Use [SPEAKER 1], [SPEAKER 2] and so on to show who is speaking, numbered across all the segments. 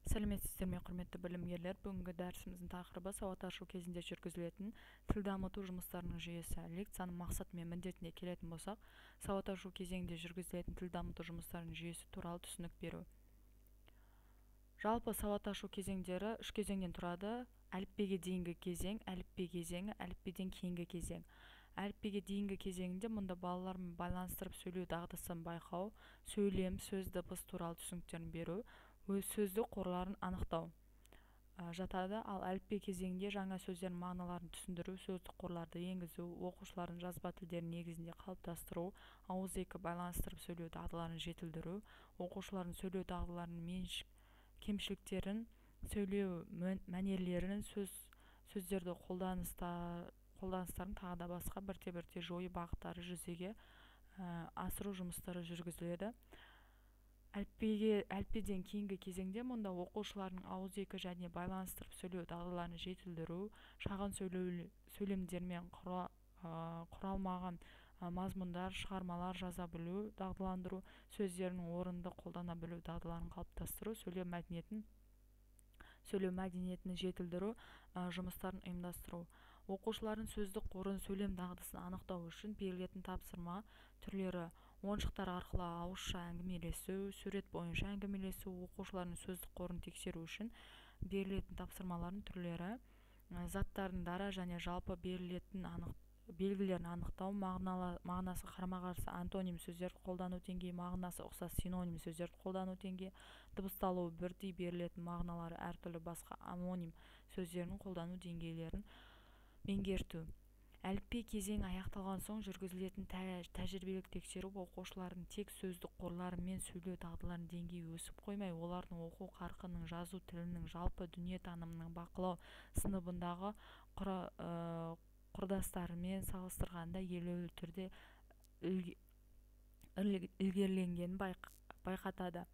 [SPEAKER 1] Сәлеметсіздер ме, құрметті білімгерлер! Бүгінгі дәрісіміздің тақырыбы: сауат ашу кезінде жүргізілетін тіл дамыту жұмыстарының жүйесі. Лекцияның мақсаты мен міндетіне келетін болсақ, сауат ашу кезеңінде жүргізілетін тіл дамыту жұмыстарының жүйесі туралы түсінік беру. Жалпы, сауат ашу кезеңдері үш кезеңнен тұрады: әліппеге дейінгі кезең, әліппе кезеңі, әліппеден кейінгі кезең. Әліппеге дейінгі кезеңінде мұнда балалармен байланыстырып сөйлеу дағдысын байқау, сөйлем, сөз, дыбыс туралы түсініктерін беру, өз сөздік қорларын анықтау жатады. Ал әліппе кезеңінде жаңа сөздердің мағыналарын түсіндіру, сөздік қорларды енгізу, оқушылардың жазба тілдерін негізінде қалыптастыру, ауызекі байланыстырып сөйлеу дағдыларын жетілдіру, оқушылардың сөйлеу дағдыларының кемшіліктерін, сөйлеу мәнерлерін, сөздерді қолданыстарын тағы да басқа бірте-бірте жою бағыттары жүзеге асыру жұмыстары жүргізіледі. Әліппеден кейінгі кезеңде мұнда оқушылардың ауызекі және байланыстырып сөйлеу дағдыларын жетілдіру, шағын сөйлемдермен құралмаған мазмұндар, шығармалар жаза білу, дағдыландыру, сөздерін орынды қолдана білу дағдыларын қалыптастыру, сөйлеу мәдениетін жетілдіру жұмыстарын ұйымдастыру. Оқушылардың сөздік қорын, сөйлем дағдысын анықтау үшін берілетін тапсырма түрлері: ойыншықтар арқылы ауызша әңгімелесу, сурет бойынша әңгімелесу. Оқушылардың сөздік қорын тексеру үшін берілетін тапсырмалардың түрлері: заттардың дара және жалпы берілетін белгілерін анықтау, мағынасы қарама-қарсы антоним сөздерді қолдану деңгейі, мағынасы ұқсас синоним сөздерді қолдану деңгейі, дыбысталуы бірдей, берілетін мағыналары әртүрлі басқа омоним сөздерін қолдану деңгейлерін меңгерту. Әліппе кезеңі аяқталған соң жүргізілетін тәжірибелік тексеру оқушылардың тек сөздік қорлары мен сөйлеу дағдыларының деңгейі өсіп қоймай, олардың оқу қарқынының, жазу тілінің, жалпы дүниетанымының бақылау сыныбындағы құрдастарымен салыстырғанда елеулі түрде ілгерілегенін байқатады.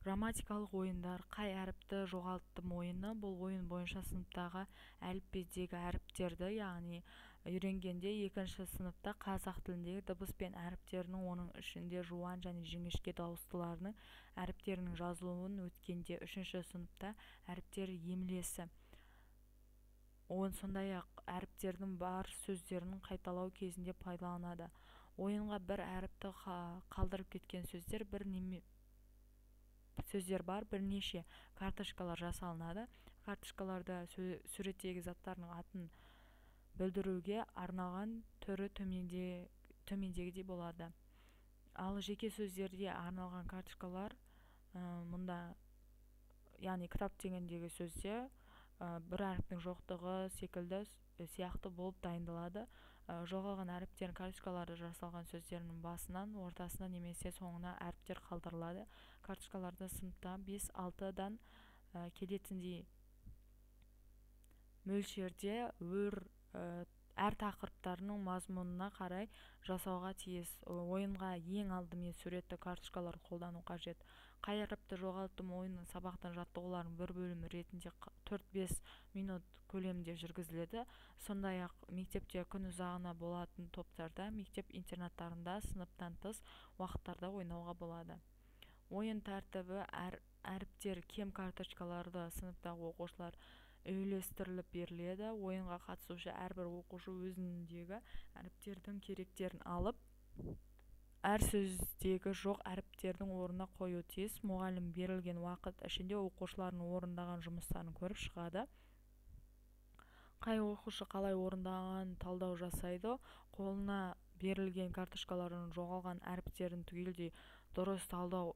[SPEAKER 1] Грамматикалық ойындар. «Қай әріпті жоғалттым» ойыны. Бұл ойын бойынша сыныптағы әліппедегі әріптерді, яғни үйренгенде, екінші сыныпта қазақ тіліндегі дыбыс пен әріптерінің, оның ішінде жуан және жіңішке дауыстыларының әріптерінің жазылуын өткенде, үшінші сыныпта әріптер емлесі, сондай-ақ әріптердің бар сөздерін қайталау кезінде пайдаланады. Ойынға бір әріпті қалдырып кеткен сөздер бір сөздер бар бірнеше карточкалар жасалынады. Карточкаларда суреттегі заттардың атын білдіруге арналған түрі төмендегідей болады. Ал жеке сөздерге арналған карточкалар мұнда, яғни «кітап» дегендегі сөзде бір әріптің жоқтығы секілді сияқты болып дайындалады. Жоғалған әріптердің карточкаларда жасалған сөздерінің басынан, ортасына немесе соңына әріптер қалдырылады. Карточкаларда сыныпта 5-6-дан келетіндей мөлшерде әр тақырыптарының мазмұнына қарай жасауға тиіс. Ойынға ең алдымен суретті карточкалар қолдану қажет. «Қай әріпті жоғалттым» ойыны сабақтың жаттығуларының бір бөлімі ретінде 4-5 минут көлемінде жүргізіледі. Сондай-ақ мектепте күн ұзағына болатын топтарда, мектеп интернаттарында сыныптан тыс уақыттарда ойнауға болады. Ойын тәртібі: әріптер кем карточкаларды сыныптағы оқушылар үйлестіріліп беріледі. Ойынға қатысушы әрбір оқушы өзіндегі әріптердің керектерін алып, әр сөздегі жоқ әріптердің орнына қоюы тиіс. Мұғалім берілген уақыт ішінде оқушылардың орындаған жұмыстарын көріп шығады, қай оқушы қалай орындағанын талдау жасайды. Қолына берілген карточкалардың жоғалған әріптерін түгелдей дұрыс талдау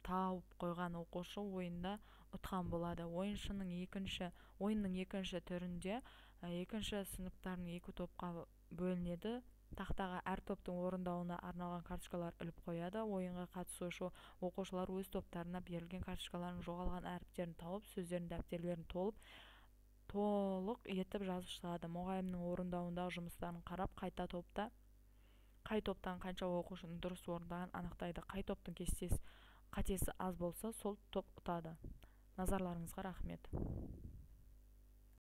[SPEAKER 1] тауып қойған оқушы ойында ұтқан болады. Ойыншының екінші ойынның екінші түрінде екінші сыныптардың екі топқа бөлінеді. Тақтаға әр топтың орындауына арналған карточкалар іліп қояды. Ойынға қатысушы оқушылар өз топтарына берілген карточкалардың жоғалған әріптерін тауып, сөздерін дәптерлерін толық етіп жазып шығады. Мұғалімнің орындауындағы жұмыстарын қарап, қай топтан қанша оқушының дұрыс орындағанын анықтайды. Қай топтың кестесі қатесі аз болса, сол топ ұтады. Назарларыңызға рахмет!